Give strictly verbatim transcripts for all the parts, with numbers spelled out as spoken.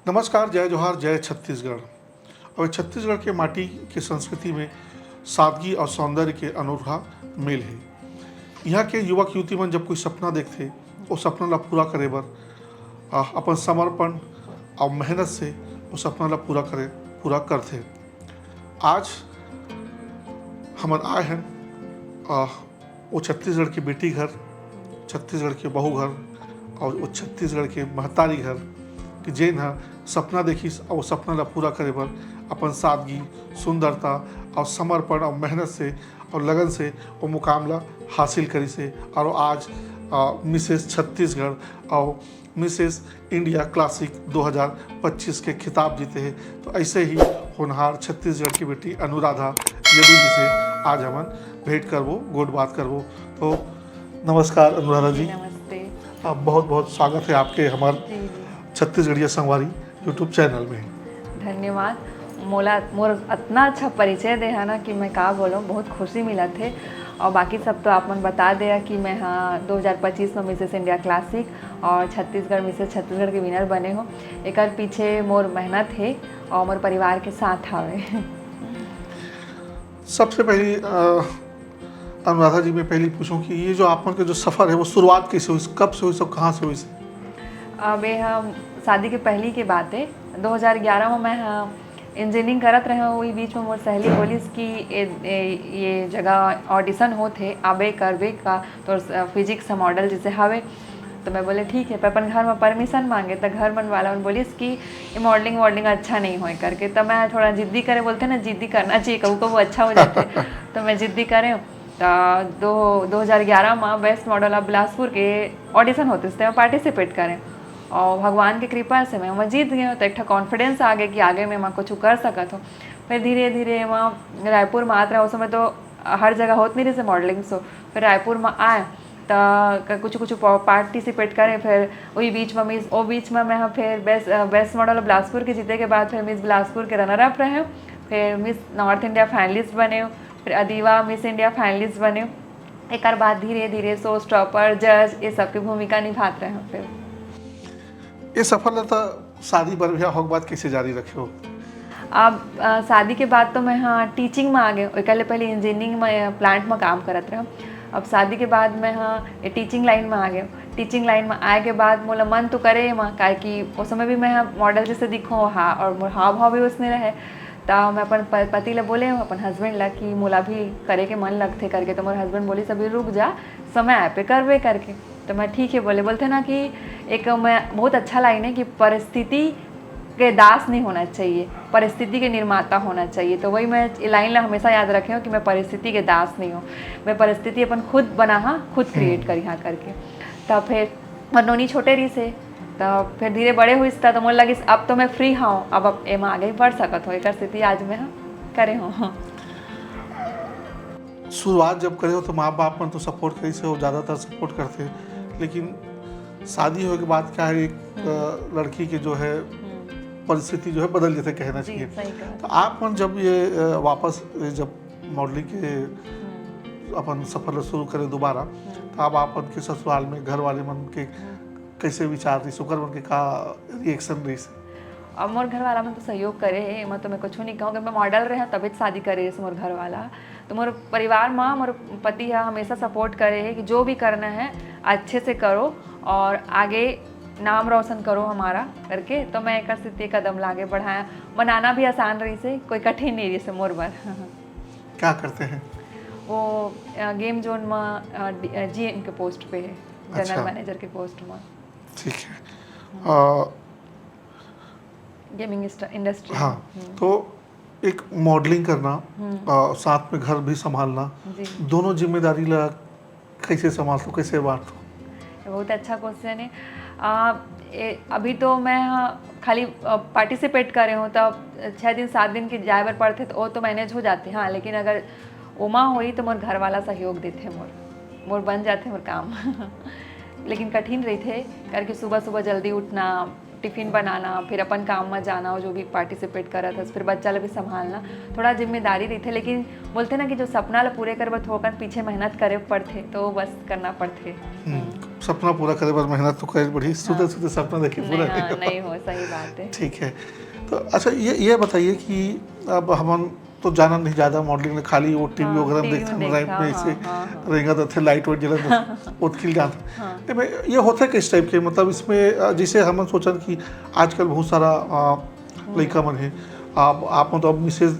नमस्कार, जय जोहार, जय छत्तीसगढ़। अउ छत्तीसगढ़ के माटी के संस्कृति में सादगी अउ सौंदर्य के अनोखा मेल हे। इहाँ के युवक युवती मन जब कोई सपना देखथे, ओ सपना ला पूरा करे बर, आ, अपन समर्पण अउ मेहनत से ओ सपना ला पूरा करे, पूरा करथे। आज हमन आए हन, आ, वो छत्तीसगढ़ के बेटी घर, छत्तीसगढ़ के बहू घर अउ वो छत्तीसगढ़ के महतारी घर, कि जेन ह सपना देखिस अउ वो सपना ला पूरा करे बर अपन सादगी, सुंदरता अउ समर्पण अउ मेहनत से अउ लगन से वो मुकाम ला हासिल करिस हे। अउ आज, आ, मिसेस छत्तीसगढ़ अउ मिसेस इंडिया क्लासिक दो हज़ार पच्चीस के खिताब जीते हे। तो ऐसे ही होनहार छत्तीसगढ़ की बेटी अनुराधा यदु जी से आज हमन भेंट करबो, गोठ बात करबो। तो नमस्कार अनुराधा जी, नमस्ते। आप बहुत बहुत स्वागत है आपके हमार जी, जी। छत्तीसगढ़िया संगवारी YouTube चैनल में। धन्यवाद। मोला, मोर अतना अच्छा परिचय दे हा ना कि मैं का बोलूँ, बहुत खुशी मिलत हे। अउ बाकी सब तो आप मन बता दे हा कि मैं हा दो हज़ार पच्चीस में मिसेस इंडिया क्लासिक अउ छत्तीसगढ़ मिसेस छत्तीसगढ़ के विनर बने हों। एकर पीछे मोर मेहनत हे अउ मोर परिवार के साथ हावे। सबसे पहली, अ, अनुराधा जी, मैं पहली पूछूं कि ये जो आप मन के जो सफ़र है, वो शुरुआत कैसे हुई, कब से हुई, सब कहाँ से हुई? अब ये हम शादी के पहली के बात है, दो हज़ार ग्यारह में मैं, हाँ, इंजीनियरिंग करत रहे हूँ। वही बीच में मोर सहेली बोलिस कि ए, ए, ये जगह ऑडिशन होत हे, आबे करबे का, तोर फिजिक्स से मॉडल जैसे हवे। तो मैं बोले ठीक है, पर अपन घर में परमिशन मांगे तो घर मन वाला मन बोलिस कि ये मॉडलिंग वॉडलिंग अच्छा नहीं होए करके। तो मैं थोड़ा जिद्दी करे, बोलते ना जिद्दी करना चाहिए, कबू कबू अच्छा हो जाते। तो मैं जिद्दी करे, तो दो दो हज़ार ग्यारह में बेस्ट मॉडल ऑफ बिलासपुर के ऑडिशन होते, उसमें पार्टिसिपेट करें और भगवान की कृपा से मैं वहाँ जीत गए। तो एक ठो कॉन्फिडेंस आ गया कि आगे मैं वहाँ कुछ कर सकत हूँ। फिर धीरे धीरे वहाँ रायपुर में आत रहा, उस समय तो हर जगह होत नहीं रहे मॉडलिंग शो। फिर रायपुर में आए तो कुछ कुछ पार्टिसिपेट करें। फिर वही बीच में मिस, वो बीच में मैं फिर बेस्ट बेस्ट मॉडल बिलासपुर के जीते के बाद फिर मिस बिलासपुर के रनर अप रहे, फिर मिस नॉर्थ इंडिया फाइनलिस्ट बने, फिर अदीवा मिस इंडिया फाइनलिस्ट बने। एकर बाद धीरे धीरे शो स्टॉपर, जज, ये सब की भूमिका निभात रहे फिर। ये सफर ला तो शादी बर ब्याह होके बाद कैसे जारी रखे हो? अब अ, शादी के बाद तो मैं हाँ टीचिंग में आ गए। ओकर ले पहले इंजीनियरिंग में प्लांट में काम करत रहे। अब शादी के बाद मैं हाँ ये टीचिंग लाइन में आ गए। टीचिंग लाइन में आए के बाद मोला मन तो करे एमा, काहे कि उस समय भी मैं हाँ मॉडल जैसे दिखो हाँ, और मोर हाव भाव भी उसने रहे। तो मैं अपन प- पति ला बोले हूँ, अपन हस्बैंड ला कि मोला भी करे के मन लगथे करके। तो मोर हस्बैंड बोलिस अभी रुक जा, समय आए पे करबे करके। तो मैं ठीक है बोले। बोलते ना कि एक मैं बहुत अच्छा लाइन है कि परिस्थिति के दास नहीं होना चाहिए, परिस्थिति के निर्माता होना चाहिए। तो वही मैं ये लाइन ला हमेशा याद रखे हूँ कि मैं परिस्थिति के दास नहीं हूँ, मैं परिस्थिति अपन खुद बना हाँ, खुद क्रिएट करी हाँ करके। तब फिर मोर नोनी छोटे रहिस हे, तब फिर धीरे बड़े होइस त, तो मोर लगिस अब तो मैं फ्री हूँ, अब, अब एमा आगे बढ़ सकत हूँ। एकर सेती आज मैं हाँ करे हूँ। शुरुआत जब करे हो तो माँ बाप मन तो सपोर्ट करिस हे, वो ज़्यादातर सपोर्ट करते, लेकिन शादी होए के बाद क्या है, एक अ, लड़की के जो है परिस्थिति जो है बदल जाते, कहना जी, चाहिए। सही कहा। तो आप मन जब ये अ, वापस ये जब मॉडलिंग के अपन सफर शुरू करे दोबारा, तो आप आपन के ससुराल में घर वाले मन के कैसे विचार रहिस, ओकर मन के का रिएक्शन रहिस? अब मोर घर वाला मन तो सहयोग करे हे, एमा तो मैं कुछ नहीं कहूँ। अगर मैं मॉडल रहे तभी तो शादी करे रहिस मोर घर वाला। तो मोर परिवार में मोर पति हा हमेशा सपोर्ट करे हे कि जो भी करना है अच्छे से करो और आगे नाम रोशन करो हमारा करके। तो मैं एकर सेती कदम ला आगे बढ़ाया। बनाना भी आसान रहिस हे, कोई कठिन नहीं रहिस हे मोर बर। क्या करते हैं? वो गेम जोन में जीएम के पोस्ट पे है, जनरल अच्छा। मैनेजर के पोस्ट में। ठीक है। अ, गेमिंग इंडस्ट्री। हाँ, तो एक मॉडलिंग करना, अ, साथ में घर भी संभालना, जी। दोनों जिम्मेदारी ला कैसे संभालते हो, कैसे बांटते हो? बहुत अच्छा क्वेश्चन है। आ, ए, अभी तो मैं हाँ, खाली पार्टिसिपेट करे हूँ, तो छः दिन सात दिन के जाए बर पड़थे, तो वो तो मैनेज हो जाथे। हाँ, लेकिन अगर ओमा होई तो मोर घर वाला सहयोग देथे, मोर मोर बन जाथे मोर काम। लेकिन कठिन रहिथे, करके सुबह सुबह जल्दी उठना, टिफिन बनाना, फिर अपन काम में जाना, और जो भी पार्टिसिपेट करत हस, फिर बच्चा ला भी संभालना, थोड़ा जिम्मेदारी रहिथे। लेकिन बोलथे ना कि जो सपना ला पूरे करे बर थोकन पीछे मेहनत करे पड़थे, तो वो बस करना पड़थे। हम्म, सपना पूरा करे बर मेहनत तो करे पड़ही, सुते सुते सपना देखे पूरा नहीं, हाँ, नहीं होगा। नहीं हो, सही बात है। ठीक है। तो अच्छा, ये ये बताइए कि अब हमन तो जानन नहीं ज़्यादा मॉडलिंग में, खाली वो टीवी हाँ, वगैरह में टीवी देखथन, में लाइट देखा, में हाँ, ऐसे हाँ, हाँ। रेंगत रथे, लाइट वाइट जलत रथे, ओतकी ल जानथन। हाँ। एमे ये होथे किस टाइप के, मतलब इसमें अ, जैसे हमन सोचन कि आजकल बहुत सारा अ, लइका मन हे, आप आप मन तो अब मिसेज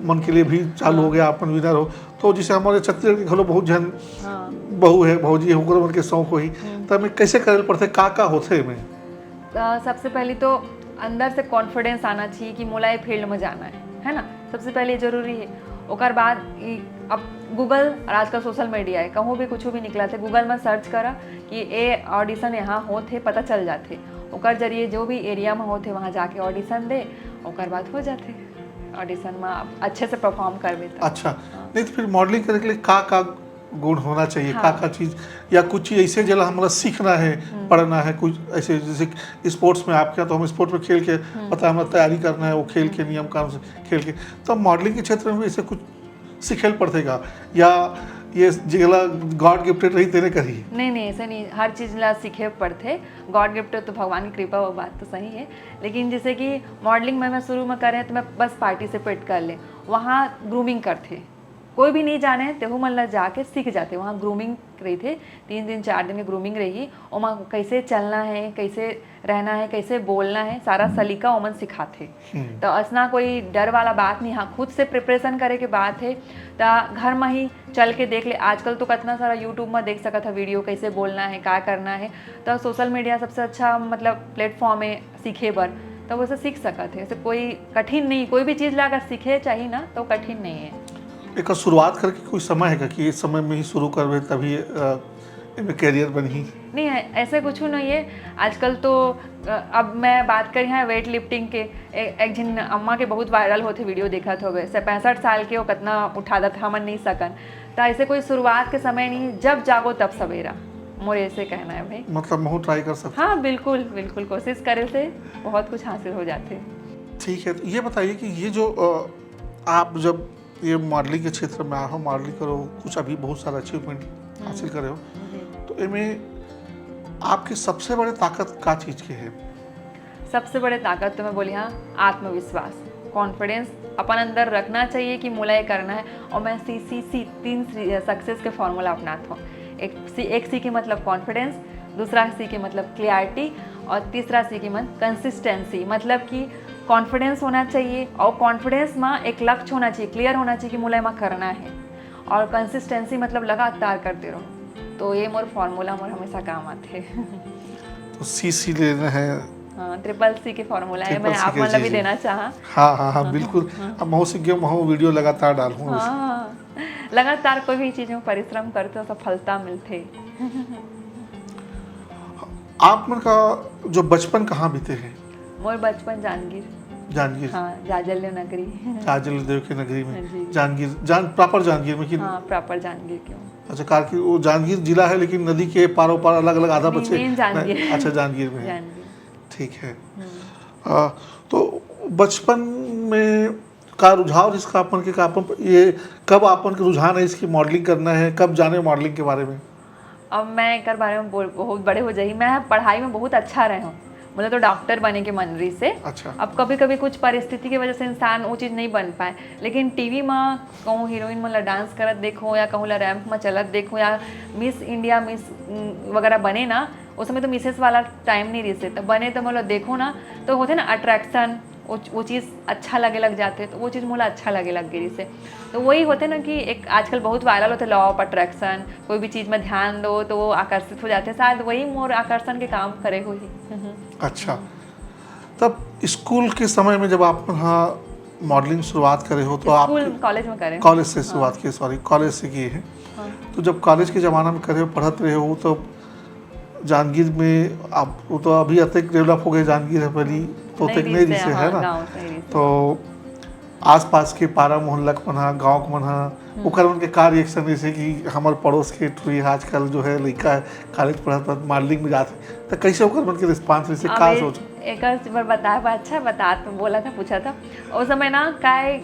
मन के लिए भी चालू हो गया, अपन विनर हो, तो जैसे हमारे छत्तीसगढ़ के घलो बहुत झन हाँ। बहू है, भौजी है, ओकर मन के शौक होही, त एमे कैसे करे ल पड़थे, का का होथे एमे? अ, सबसे पहली तो अंदर से कॉन्फिडेंस आना चाहिए कि मोला ये फील्ड में जाना है, है ना? सबसे पहले ये जरूरी है। ओकर बाद ई, अब गूगल और आजकल सोशल मीडिया है, कहूँ भी कुछ भी निकलथे, गूगल में सर्च करा कि ए ऑडिशन यहाँ होत हे, पता चल जाथे। ओकर जरिए जो भी एरिया में होत हे, वहाँ जाके ऑडिशन दे, ओकर बाद हो जाथे। ऑडिशन में आप अच्छे से परफॉर्म करबे त। अच्छा, नहीं तो फिर मॉडलिंग करे के लिए का का गुण होना चाहिए, हाँ। का का चीज, या कुछ चीज ऐसे जेला हमरा सीखना है, पढ़ना है, कुछ ऐसे जैसे स्पोर्ट्स में आपके यहाँ, तो हम स्पोर्ट्स में खेल के पता है, हमरा तैयारी करना है, वो खेल के नियम कानून से खेल के, तो मॉडलिंग के क्षेत्र में भी ऐसे कुछ सीखे ल पड़थे का, या ये जेला गॉड गिफ्टेड रही तेने करही? नहीं नहीं, ऐसे नहीं, हर चीज ला सीखे पड़थे। गॉड गिफ्ट तो भगवान की कृपा, वो बात तो सही है। लेकिन जैसे कि मॉडलिंग में मैं शुरू में करे तो मैं बस पार्टिसिपेट कर ले, वहाँ ग्रूमिंग करथे, कोई भी नहीं जाने तेहू मन ला जाके सीख जाथे। वहाँ ग्रूमिंग रहिथे, तीन दिन चार दिन की ग्रूमिंग रही, ओमा कैसे चलना है, कैसे रहना है, कैसे बोलना है, सारा सलीका ओमन सिखाथे। तो असना कोई डर वाला बात नहीं। हाँ, खुद से प्रिपरेशन करे के बात है, त घर में ही चल के देख ले। आजकल तो कितना सारा यूट्यूब में देख सकत है वीडियो, कैसे बोलना है, का करना है। तो सोशल मीडिया सबसे अच्छा, मतलब, प्लेटफॉर्म है सीखे बर, तो वैसे सीख सकत है। ऐसे कोई कठिन नहीं, कोई भी चीज़ ला अगर सीखे चाहिए ना, तो कठिन नहीं है। एक शुरुआत करके कोई समय है का कि इस समय में ही शुरू करबे तभी अ, एमे करियर बनही? नहीं है, ऐसे कुछ नहीं है। आजकल तो अ, अब मैं बात करी हाँ वेट लिफ्टिंग के, ए, एक झिन अम्मा के बहुत वायरल होथे वीडियो, देखत होबे, से पैंसठ साल के वो कितना उठा देत, हमन नहीं सकन। तो ऐसे कोई शुरुआत के समय नहीं, जब जागो तब सवेरा, मोर ऐसे कहना है भाई। मतलब महू ट्राई कर सकते? हाँ, बिल्कुल बिल्कुल, कोशिश करे से बहुत कुछ हासिल हो जाथे। ठीक है, तो ये बताइए कि ये जो अ, आप जब ये मॉडलिंग के क्षेत्र में आए हो, मॉडलिंग करो, कुछ अभी बहुत सारा अचीवमेंट हासिल करे हो, तो एमे आपके सबसे बड़े ताकत का चीज के है? सबसे बड़े ताकत तो मैं बोली हाँ, आत्मविश्वास, कॉन्फिडेंस अपन अंदर रखना चाहिए कि मोला ये करना है। और मैं सी सी सी, तीन सक्सेस के फॉर्मूला अपनात हूँ। एक सी, एक सी के मतलब कॉन्फिडेंस, दूसरा सी के मतलब क्लियरिटी, और तीसरा सी के मतलब कंसिस्टेंसी। मतलब कि कॉन्फिडेंस होना चाहिए, और कॉन्फिडेंस में एक लक्ष्य होना चाहिए, क्लियर होना चाहिए कि मोला एमा करना है, और कंसिस्टेंसी मतलब लगातार करते रहो। तो ये मोर फॉर्मूला मोर हमेशा काम आथे। तो सी सी लेना है। हाँ, ट्रिपल सी के फॉर्मूला है, मैं ट्रिपल सी आप के, मन ला जी, भी जी। देना चाहा। हाँ हाँ हाँ, बिल्कुल। अब महू सीख गया, महू वीडियो लगातार डालूँ। हाँ, लगातार कोई भी चीज में परिश्रम करते हो, सफलता मिलते। आप मन का जो बचपन कहाँ बीते है? मोर बचपन जांजगीर। जांजगीर। हाँ, जाजल्य नगरी। जाजल देव के नगरी में। जी। जांजगीर, जान प्रॉपर जांजगीर में कि? हाँ, प्रॉपर जांजगीर क्यों? अच्छा, कार की वो जांजगीर जिला है, लेकिन नदी के पारों पार अलग अलग आधा नहीं, बचे। main जांजगीर। अच्छा, जांजगीर में है। जांजगीर। ठीक है। आ, तो बचपन में का रुझाव इसका अपन के, का अपन ये कब अपन के रुझान है इसकी, मॉडलिंग करना है, कब जाने मॉडलिंग के बारे में? अब मैं एक बारे में बोल, बहुत बड़े हो जाही। मैं पढ़ाई में बहुत अच्छा रहे हूँ, मतलब तो डॉक्टर बने के मन रही से। अच्छा। अब कभी कभी कुछ परिस्थिति की वजह से इंसान वो चीज़ नहीं बन पाए, लेकिन टीवी में कहूँ हीरोइन मन ला डांस करत देखो, या कहूँ ला रैंप में चलत देखो, या मिस इंडिया, मिस वगैरह बने ना, उस समय तो मिसेस वाला टाइम नहीं रही से, तो बने तो मतलब देखो ना, तो होते ना अट्रैक्शन, वो वो चीज़ अच्छा लगे लग जाते, तो वो चीज़ मोला अच्छा लगे लग गई से। तो वही होते ना कि एक आजकल बहुत वायरल होते, लॉ ऑफ अट्रैक्शन, कोई भी चीज़ में ध्यान दो तो वो आकर्षित हो जाते, शायद वही मोर आकर्षण के काम करे हुई। अच्छा, तब स्कूल के समय में जब आप हाँ मॉडलिंग शुरुआत करे हो तो आप स्कूल, कॉलेज में करे। कॉलेज से शुरुआत की, सॉरी, कॉलेज से की है। तो जब कॉलेज के ज़माना में करे हो, पढ़त रहे हो, तो जांजगीर में आप, वो तो अभी अतेक डेवलप हो गए जांजगीर है, पहली तो अतेक नहीं रहिसे, है ना? तो आसपास के पारा मोहल्ला के मन हा, गाँव के मन हा, ओकर मन के का रिएक्शन रहिसे कि हमर पड़ोस के टुरी आजकल जो है लइका है, कॉलेज पढ़त पढ़त मॉडलिंग में जात है, तो कैसे ओकर मन के रिस्पांस रहिसे, का सोच? एक बार बताए बा, अच्छा बता, तो बोला था, पूछा था उस समय ना, काय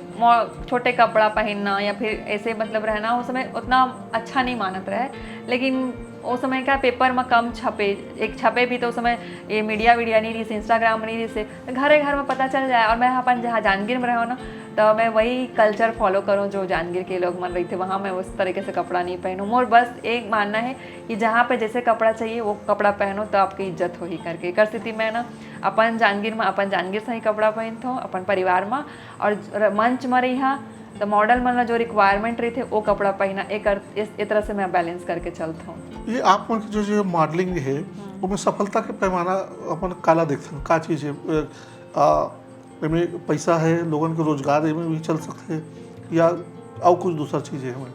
छोटे कपड़ा पहनना या फिर ऐसे मतलब रहना उस समय उतना अच्छा नहीं मानत रहे, लेकिन ओ समय का पेपर में कम छपे, एक छपे भी तो ओ समय ये मीडिया वीडिया नहीं रहिस, इंस्टाग्राम नहीं रहिस, तो घरे घर में पता चल जाए। और मैं अपन जहाँ जांजगीर में रहे हो ना, तो मैं वही कल्चर फॉलो करूँ जो जांजगीर के लोग मन रहिथे, वहाँ मैं उस तरीके से कपड़ा नहीं पहनूँ। मोर बस एक मानना है कि जहाँ पे जैसे कपड़ा चाहिए वो कपड़ा पहनो तो आपकी इज्जत होही करके। एकर सेती मैं ना अपन जांजगीर में अपन जांजगीर से ही कपड़ा पहनथों अपन परिवार में, और र-, मंच में रहिहा तो मॉडल मन ला जो रिक्वायरमेंट रहिथे वो कपड़ा पहना, एकर इस, ए तरह से मैं बैलेंस करके चलथों। ये आप मन के जो जो मॉडलिंग है, ओमे सफलता के पैमाना अपन काला देखथन, का चीज है? अ, आ, एमे पैसा है, लोगन के रोजगार एमे भी चल सकथे, या अउ कुछ दूसरा चीज है एमे?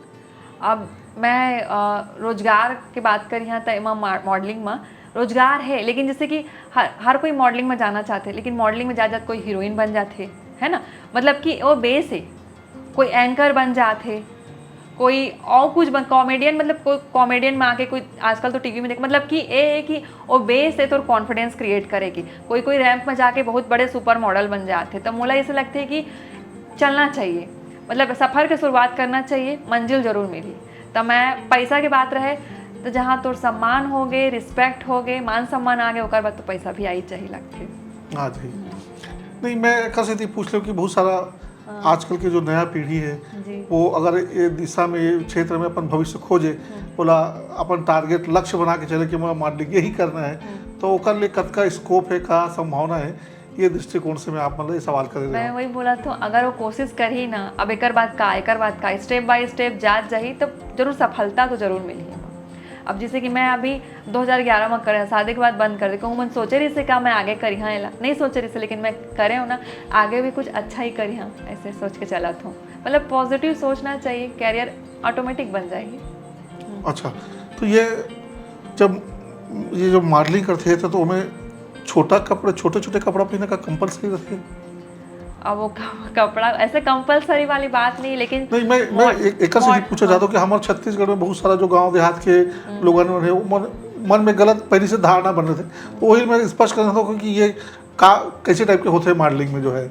अब मैं अ, रोजगार के बात करिहा त एमा मा- मॉडलिंग में रोजगार है, लेकिन जैसे कि हर हर कोई मॉडलिंग में जाना चाहथे, लेकिन मॉडलिंग में जात जात कोई हीरोइन बन जाथे, है ना? मतलब कि वो बेस है, कोई एंकर बन जाथे, कोई और कुछ बन, कॉमेडियन, मतलब कोई कॉमेडियन में आके कोई आजकल तो टीवी में देख, मतलब कि ये है कि वो बेस है तो कॉन्फिडेंस क्रिएट करेगी। कोई कोई रैंप में जाके बहुत बड़े सुपर मॉडल बन जाथे, तो मोला ऐसे लगथे कि चलना चाहिए, मतलब सफर के शुरुआत करना चाहिए, मंजिल जरूर मिली। तो मैं पैसा के बात रहे तो जहाँ तोर सम्मान हो गए, रिस्पेक्ट हो गए, मान सम्मान आ गए, ओकर बाद तो पैसा भी आई चाहिए लगथे। हाँ जी। नहीं, मैं एकर सेती पूछ लेंव कि बहुत सारा आजकल के जो नया पीढ़ी है, जी। वो अगर ये दिशा में, ये क्षेत्र में अपन भविष्य खोजे, बोला अपन टारगेट, लक्ष्य बना के चले कि मोला मॉडलिंग यही करना है, तो ओकर लिए कतका स्कोप है, का संभावना है, ये दृष्टिकोण से मैं आप मन ला ये सवाल करे मैं रहा। वही बोला तो, अगर वो कोशिश करही ना, अब एकर बाद का, एकर बाद का, स्टेप बाय स्टेप जात जाही, तो जरूर सफलता तो जरूर मिलही। अब जैसे कि मैं अभी दो हज़ार ग्यारह में करे, शादी के बाद बंद कर दे, कहूँ मन सोचे रहिसे का मैं आगे करिहा एला, नहीं सोचे रहिसे, लेकिन मैं करे हूँ ना, आगे भी कुछ अच्छा ही करिहा, ऐसे सोच के चलत हूँ। मतलब पॉजिटिव सोचना चाहिए, कैरियर ऑटोमेटिक बन जाएगी। अच्छा, तो ये जब ये जो मॉडलिंग करथे तो, तो ओमे छोटा कपड़ा, छोटे छोटे कपड़ा पहनना का कंपलसरी रहिथे? अब वो क- कपड़ा ऐसे कंपलसरी वाली बात नहीं, लेकिन नहीं, मैं मैं मॉड- एक एकर से भी मॉड- पूछा चाहता हूँ कि हमारे छत्तीसगढ़ में बहुत सारा जो गांव देहात के लोगन मन है, वो मन मन में गलत पहली से धारणा बन रहे थे, तो वही मैं स्पष्ट करना चाहता हूँ कि ये का कैसे टाइप के होते हैं मॉडलिंग में जो है।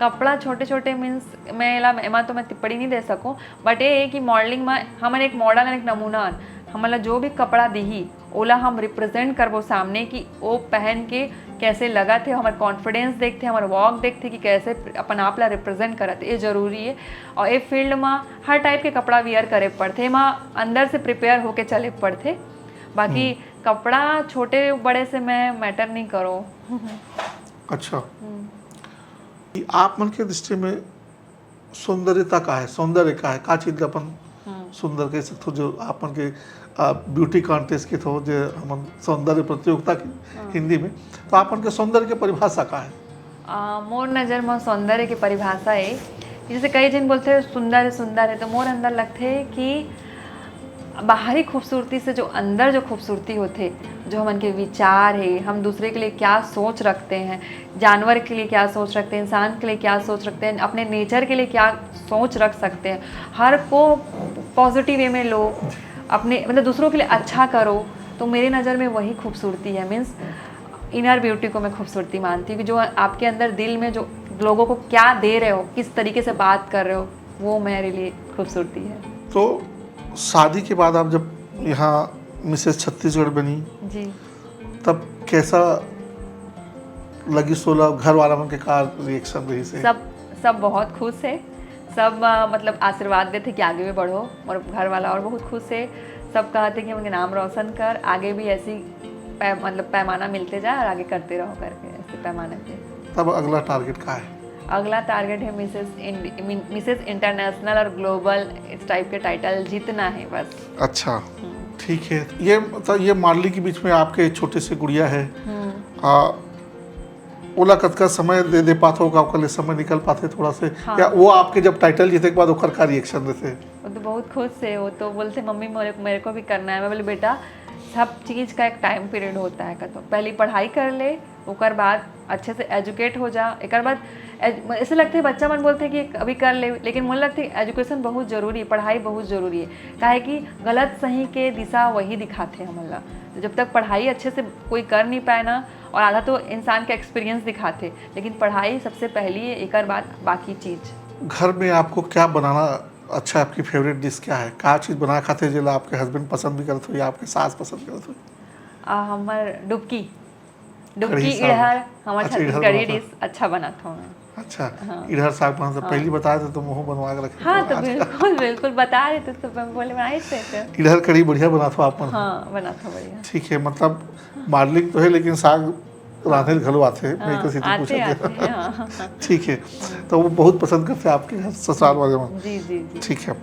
कपड़ा छोटे छोटे मीन्स मैं एला एमा तो मैं टिप्पणी नहीं दे सकूँ, बट ये है कि मॉडलिंग में हमन एक मॉडल, एक नमूना हन। हमन ला जो भी कपड़ा दिही, ओला हम रिप्रेजेंट करबो सामने कि वो पहन के कैसे लगत हे, हमर कॉन्फिडेंस देखथे, हमर वॉक देखथे कि कैसे अपन आप ला रिप्रेजेंट करत हे, ये जरूरी है। और ये फील्ड में हर टाइप के कपड़ा वियर करे पड़थे, एमा अंदर से प्रिपेयर होके चले पड़थे। बाकी कपड़ा छोटे बड़े से मैं मैटर नहीं करो। अच्छा, कि आप मन के दृष्टि में सौंदर्यता का है, सौंदर्य का है, का चीज ला अपन सुंदर कह सकथो, जो आप मन के ब्यूटी कॉन्टेस्ट के थो, जो हमन सौंदर्य प्रतियोगिता के हिंदी में, तो आप मन के सौंदर्य के परिभाषा का है? आ, मोर नज़र में सौंदर्य के परिभाषा है, जैसे कई जन बोलते हैं सुंदर है, सुंदर है, तो मोर अंदर लगथे कि बाहरी खूबसूरती से जो अंदर जो खूबसूरती होथे, जो हमन के विचार है, हम दूसरे के लिए क्या सोच रखते हैं, जानवर के लिए क्या सोच रखते हैं, इंसान के लिए क्या सोच रखते हैं, अपने नेचर के लिए क्या सोच रख सकते हैं, हर को पॉजिटिव वे में लो, अपने मतलब दूसरों के लिए अच्छा करो, तो मेरी नज़र में वही खूबसूरती है। मीन्स इनर ब्यूटी को मैं खूबसूरती मानती हूँ कि जो आपके अंदर दिल में जो लोगों को क्या दे रहे हो, किस तरीके से बात कर रहे हो, वो मेरे लिए खूबसूरती है। तो शादी के बाद आप जब यहाँ मिसेस छत्तीसगढ़ बनी, जी। तब कैसा लगी सोला, घर वाला मन के का रिएक्शन रहिसे? सब सब बहुत खुश है, सब अ, मतलब आशीर्वाद देथे कि आगे भी बढ़ो, और घर वाला और बहुत खुश है, सब कहथे कि हमन के नाम रोशन कर, आगे भी ऐसी पै, मतलब पैमाना मिलते जाए और आगे करते रहो करके ऐसे पैमाने पे। तब अगला टारगेट का है? अगला टारगेट है मिसेस इंड- मिन- मिसेस इंटरनेशनल और ग्लोबल, इस टाइप के टाइटल जीतना है बस। अच्छा, ठीक है। ये तो ये मॉडलिंग के बीच में आपके छोटे से गुड़िया है, हम्म। आ, ओला कतका समय दे दे पाथो का, ओकर लिए समय निकल पाथे थोड़ा से? हाँ। या वो आपके जब टाइटल जीते के बाद ओकर का रिएक्शन रहते? वो तो बहुत खुश है, वो तो बोलते मम्मी मेरे मेरे को भी करना है। मैं बोली बेटा, सब चीज़ का एक टाइम पीरियड होता है, कहते पहले पढ़ाई कर ले, ओकर बाद अच्छे से एजुकेट हो जा, एक बाद एज- ऐसे लगते है बच्चा मन बोलते हैं कि अभी कर ले, लेकिन मुझे लगता है एजुकेशन बहुत ज़रूरी है, पढ़ाई बहुत ज़रूरी है, काहे कि गलत सही के दिशा वही दिखाते हैं हमन ला। तो जब तक पढ़ाई अच्छे से कोई कर नहीं पाए ना, और आधा तो इंसान का एक्सपीरियंस दिखाते, लेकिन पढ़ाई सबसे पहली है, एक बाद बाकी चीज़। घर में आपको क्या बनाना अच्छा, आपकी फेवरेट डिश क्या है? का चीज़ बना खाते जेला आपके हस्बैंड पसंद भी करत हो या आपके सास पसंद करत हो? आ, हमर डुबकी, डुबकी कढ़ी साग। इड़हर, हमर अच्छा, इड़हर छत्तीसगढ़ी बनात हो। डिश अच्छा बनाथों मैं। अच्छा, हाँ। इड़हर साग बनाते, पहली बता दे तो मुँह बनवा के रखे हाँ, तो तो आज। बिल्कुल बिल्कुल बता रहे थे तो मैं बोले बनाए थे तो। इड़हर कढ़ी बढ़िया बनात हो आप मन। हाँ, बनाथों बढ़िया। ठीक है, मतलब मॉडलिंग तो है लेकिन साग रांधे घलो आथे, मैं हाँ, एक सीधी आते पूछत आते हूँ। हैं, हाँ। ठीक है, तो वो बहुत पसंद करते हैं आपके घर ससुराल वाले मन। जी जी जी। ठीक है,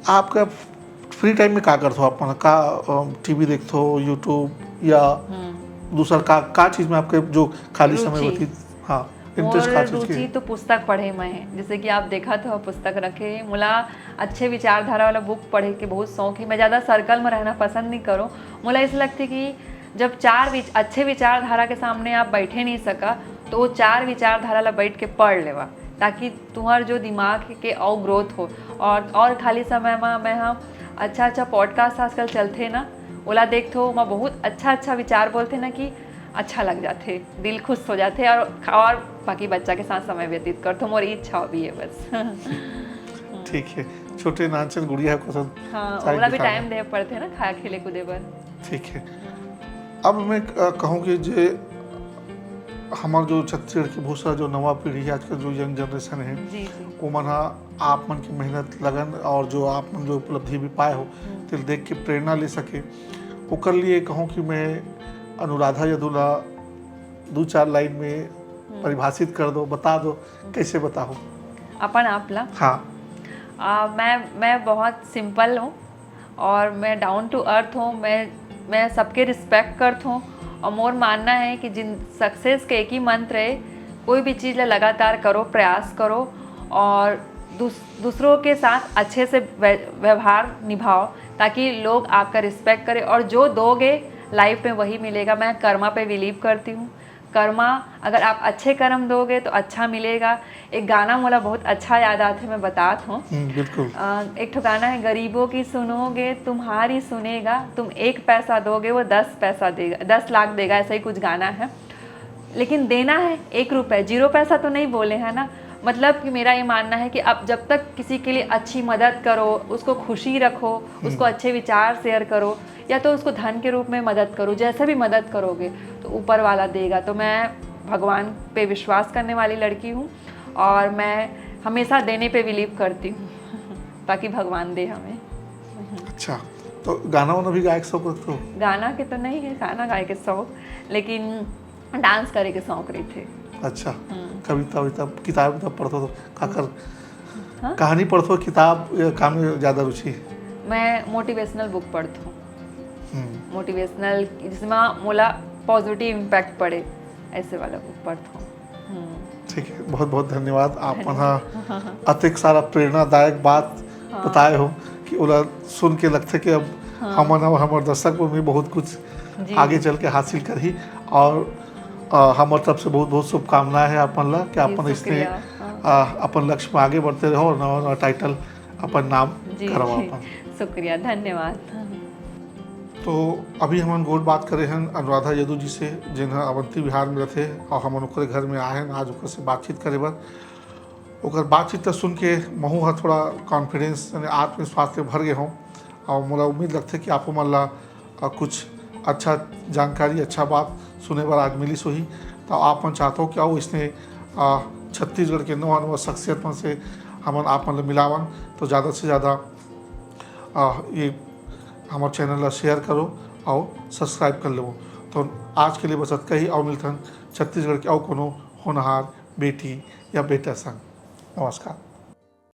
आपका फ्री टाइम में का करथो आप मन? का टीवी देखथो, यूट्यूब या हम्म। दूसर का का चीज में आपके जो खाली समय रुचि। व्यतीत, हाँ, इंटरेस्ट का मोर चीज के? रुचि तो पुस्तक पढ़े में है, जैसे कि आप देखत हो पुस्तक रखे हे। मोला अच्छे विचारधारा वाला बुक पढ़े के बहुत शौक है। मैं ज़्यादा सर्कल में रहना पसंद नहीं करूँ। मोला ऐसे लगते कि जब चार विच, अच्छे विचारधारा के सामने आप बैठे नहीं सका, तो वो चार विचारधारा ला बैठ के पढ़ लेवा, ताकि तुम्हार जो दिमाग के और ग्रोथ हो। और और खाली समय में मैं हम अच्छा अच्छा पॉडकास्ट आजकल चलते ना, ओला देखथो, ओमा बहुत अच्छा अच्छा विचार बोलते ना कि अच्छा लग जाथे, दिल खुश हो जाथे। और और बाकी बच्चा के साथ समय व्यतीत करथो, मोर इच्छा भी है बस। ठीक है, छोटे नानचन गुड़िया को सब हाँ, चाय ओला भी दिखाना। टाइम दे पड़थे ना, खाए खेले कूदे बर। ठीक है, अब मैं अ, कहूँ कि जे हमार जो छत्तीसगढ़ की बहुत सारा जो नवा पीढ़ी है, आजकल जो यंग जनरेशन है, जी जी। वो मन हा आप मन की मेहनत, लगन और जो आप मन जो उपलब्धि भी पाए हो, तेल देख के प्रेरणा ले सके, ओकर लिए कहूँ कि मैं अनुराधा यदु ला दो चार लाइन में परिभाषित कर दो, बता दो, कैसे बताओ? अपन आप ला हाँ, आ, मैं मैं बहुत सिंपल हूँ और मैं डाउन टू अर्थ हूँ। मैं मैं सबके रिस्पेक्ट करत हूँ और मोर मानना है कि जिन सक्सेस के एक ही मंत्र है, कोई भी चीज़ ला लगातार करो, प्रयास करो और दूस, दूसरों के साथ अच्छे से व्य- व्यवहार निभाओ, ताकि लोग आपका रिस्पेक्ट करें और जो दोगे लाइफ में वही मिलेगा। मैं कर्मा पे बिलीव करती हूँ। कर्मा, अगर आप अच्छे कर्म दोगे तो अच्छा मिलेगा। एक गाना मोला बहुत अच्छा याद आथे, मैं बतात हूँ। हम्म, बिल्कुल। अ, एक ठो गाना है, गरीबों की सुनोगे तुम्हारी सुनेगा, तुम एक पैसा दोगे वो दस पैसा देगा, दस लाख देगा, ऐसा ही कुछ गाना है। लेकिन देना है एक रुपये, जीरो पैसा तो नहीं बोले हैं ना। मतलब कि मेरा ये मानना है कि आप जब तक किसी के लिए अच्छी मदद करो, उसको खुशी रखो, उसको अच्छे विचार शेयर करो, या तो उसको धन के रूप में मदद करो, जैसे भी मदद करोगे तो ऊपर वाला देगा। तो मैं भगवान पे विश्वास करने वाली लड़की हूँ और मैं हमेशा देने पे बिलीव करती हूँ ताकि भगवान दे हमें। अच्छा, तो गाना वाना भी गाए के शौक रखते हो? गाना के तो नहीं है, गाना गाए के शौक, लेकिन डांस करे के शौक रहिथे। अच्छा, कविता वविता, किताब विताब पढ़ते हो तो काकर हाँ? कहानी पढ़ते हो, किताब या काम में ज़्यादा रुचि है? मैं मोटिवेशनल बुक पढ़थूँ। हम्म, मोटिवेशनल, जिसमें मोला पॉजिटिव इम्पैक्ट पड़े, ऐसे वाला बुक पढ़थूँ। हम्म। ठीक है, बहुत बहुत धन्यवाद। आप मन हा अतेक सारा प्रेरणादायक बात बताए हो कि ओला सुन के लगथे कि अब हमन और हमर दर्शक मन भी बहुत कुछ जी। आगे चल के हासिल करही। और अ, हमर तरफ से बहुत बहुत शुभकामनाएं है आप मन ला कि आप जी, मन इसने शुक्रिया। हाँ। अ, अपन लक्ष्य में आगे बढ़ते रहो और नवा नवा टाइटल अपन नाम जी, करवा जी। अपन। शुक्रिया, धन्यवाद। तो अभी हमन गोठ बात करे हन अनुराधा यदु जी से, जेन ह अवंती विहार में रहथे और हमन ओकरे घर में आए हन आज ओकर से बातचीत करे बर। ओकर बातचीत ला सुन के महू ह थोड़ा कॉन्फिडेंस यानी आत्मविश्वास से भर गए हों और मोला उम्मीद लगथे कि आप मन ला अ, कुछ अच्छा जानकारी, अच्छा बात सुने बर आज मिलिस होही। तो आप मन चाहत हो कि आओ इसने अ, छत्तीसगढ़ के नवा नवा शख्सियत मन से हमन आप मन ला मिलावन, तो ज़्यादा से ज़्यादा अ, ये हमर चैनल ला शेयर करो और सब्सक्राइब कर लेवो। तो आज के लिए बस अतका ही, और मिलथन छत्तीसगढ़ के और कोनो होनहार बेटी या बेटा संग। नमस्कार।